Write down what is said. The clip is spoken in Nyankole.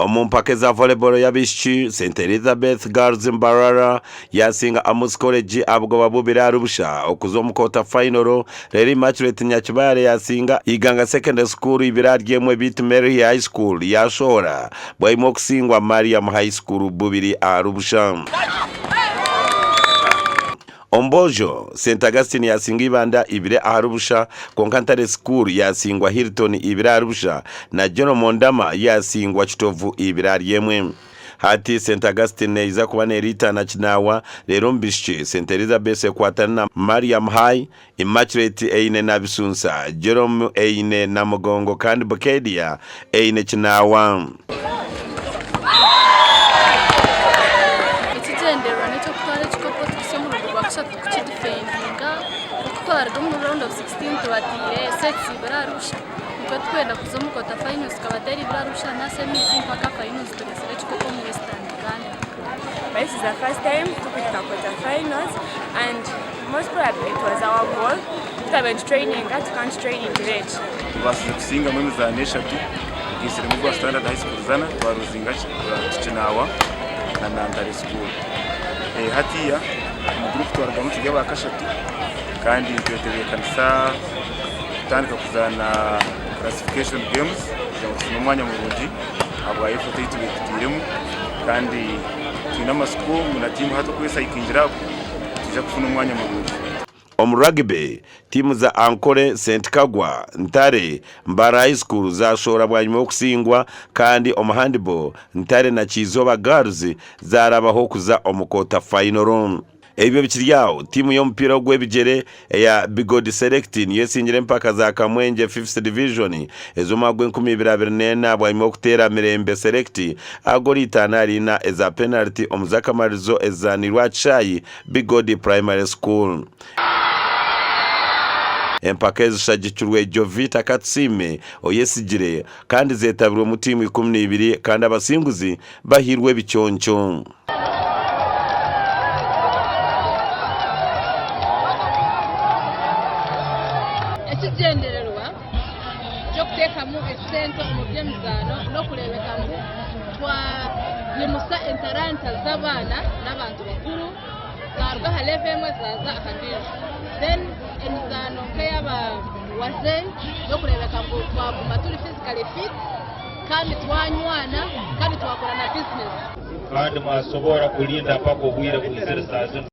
Omu mpaka eza volleyball y'abaishiki, St Elizabeth Girls Mbarara yasinga Amus College abugoba bubiri ahari busha okuza omu quarter final reero Immaculate Nyakibale yasinga Iganga Secondary School ibiri ahari emwe beitu Mary High School yashohora bwanyima okusingwa Mariam High School bubiri ahari busha. Omu boojo, St Augustine yaasinga Ibanda ibiri ahari busha kwonka Ntare School yaasingwa Hilton ibiri ahari busha na General Mondama yaasingwa Kitovu ibiri ahari emwe. Hati St Augustine neija kuba neeriita na Kinaawa reero omu baishiki, St Elizabeth ekwatane na Mariam High, Immaculate eine na Bisunsa, Jerome eine Namugongo kandi Bukedia eine Kinaawa. Ekigyendererwa n'eky'okutwara ekikopo tukihitsye omurundi gwa kushatu tukukidifendinga. Oku twaruga omu round of 16 tubataire sets ibiri ahari busha nikwo tukwenda kuza omu quarter finals tukabateera ibiri ahari busha na semis mpaka finals tureetsire ekikopo omu Western Uganda. This is the first time tukuhika quarter finals and most probably it was our goal. Tutabaire nitutraininga tukaba nitutrainingira eki. Tubaasize kusingamu emizaano eshatu tugaitsiremu ogwa Standard High School Zana twaruzinga Kinaawa na Nantare School. Hatiiya omu guruupu twarugamu turi abakashatu kandi nitwetebeekanisa kutandika kuzaana classification games kugira ngu tufune omwanya murungi ahabwa effort ei tubaire tutairemu kandi twine amatsiko ngu na tiimu hati oku esayikingire apu nitwija kufuna omwanya murungi. Omu rugby, tiimu za Ankole, St Kagwa, Ntare, Mbarara High School zashoora bwanyima y'okusingwa kandi omu handball, Ntare na Kyizooba Girls zarabaho kuza omu quarter final. Ebyo bikiri aho, tiimu y'omupiira ogw'ebigyere eya Bigodi Select niyo esingire empaka za Kamwengye Fifth Division ez'omwaka gw'enkumi ibiri abiri n'ena bwanyima y'okuteera Mirembe Select aha goolo itaano ahari ina eza penaliti omu z'akamaririzo ezizaanirwe aha kishaayi Bigodi Primary School. Empaka ezi zishagikirwe Jovita Katusiime Oyesigire kandi zeetabirwemu tiimu 12 kandi abasinguzi bahairwe ebiconco. Ekigyendererwa ky'okuteekamu esente omu by'emizaano n'okureebeka ngu twayimutsya entaranta z'abaana n'abantu bakuru zaaruga aha level emwe zaaza aha ndiijo. Then emizaano nk'eyaba wazee n'okureebeka ngu twaguma turi physically fit kandi twanywana kandi twakora na bizinesi. Kandi mwasobora kulinda mpaka obwire bwizire saa zinu.